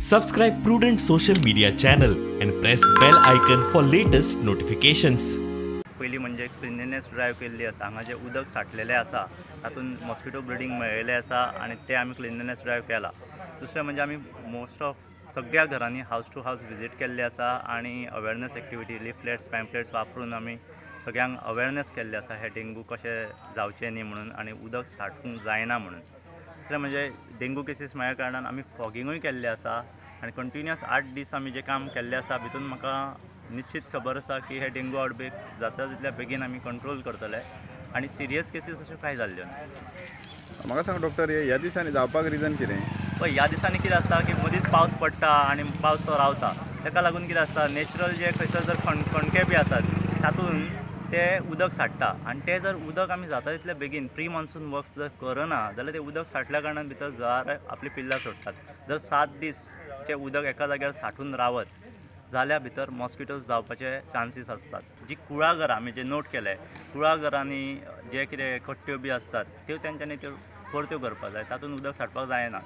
Subscribe Prudent Social Media channel and press bell icon for latest notifications. पयलीं म्हणजे cleanliness drive केल्ली आसा. हांगा जें उदक साठलेलें आसा तातूंत मॉस्किटो ब्रिडींग मेळिल्लें आसा आनी तें आमी क्लिनलीनेस ड्रायव केला. दुसरें म्हणजे आमी मोस्ट ऑफ सगळ्या घरांनी हावज टू हावज विजीट केल्ले आसा आनी अवेरनेस एक्टिविटी लिफलेट्स पॅम्पलेट्स वापरून आमी सगळ्यांक अवेरनेस केल्ले आसा हे डेंगू कशें जावचें न्ही म्हणून आनी उदक साठूंक जायना म्हणून. दुसरें म्हणजे डेंगू केसीस मेळ्ळ्या कारणान आमी फॉगिंगूय केल्लें आसा आनी कंटिन्युअस 8 दीस आमी जें काम केल्लें आसा भितून म्हाका निश्चित खबर आसा की हे डेंगू आउटब्रेक जाता तितल्या बेगीन आमी कंट्रोल करतले आनी सिरियस केसीस अश्यो कांय जाल्ल्यो ना. म्हाका सांग डॉक्टर, ह्या दिसांनी जावपाक रिजन कितें? पळय, ह्या दिसांनी कितें आसता की मदींच पावस पडटा आनी पावस तो रावता, ताका लागून कितें आसता नॅचरल जे खंयसर जर खणके बी आसात तातूंत ते उदक साठटा आनी ते जर उदक आमी जाता तितले बेगीन प्री मॉन्सून वर्क्स जर करना जाल्यार ते उदक साठल्या कारणान भितर जळारां आपली पिल्लां सोडटात. जर 7 दीस जें उदक एका जाग्यार साठून रावत जाल्यार भितर मॉस्किटोज जावपाचे चान्सीस आसतात. जी कुळागरां आमी जे नोट केले कुळागरांनी जे कितें कट्ट्यो बी आसतात त्यो तेंच्यांनी त्यो परत्यो करपाक जाय, तातूंत उदक साठपाक जायना.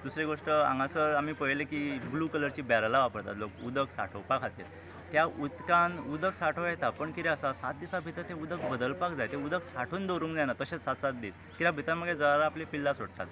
दुसरी गोश्ट हांगासर आमी पळयलें की ब्लू कलरची बॅरलां वापरतात लोक उदक साठोवपा खातीर. त्या उदकान उदक साठोवं येता पण कितें आसा 7 दिसां भितर तें उदक बदलपाक जाय, तें उदक साठोवन दवरूंक जायना तशेंच 7-7 दीस, कित्याक भितर मागीर जळारां आपलीं पिल्लां सोडटात.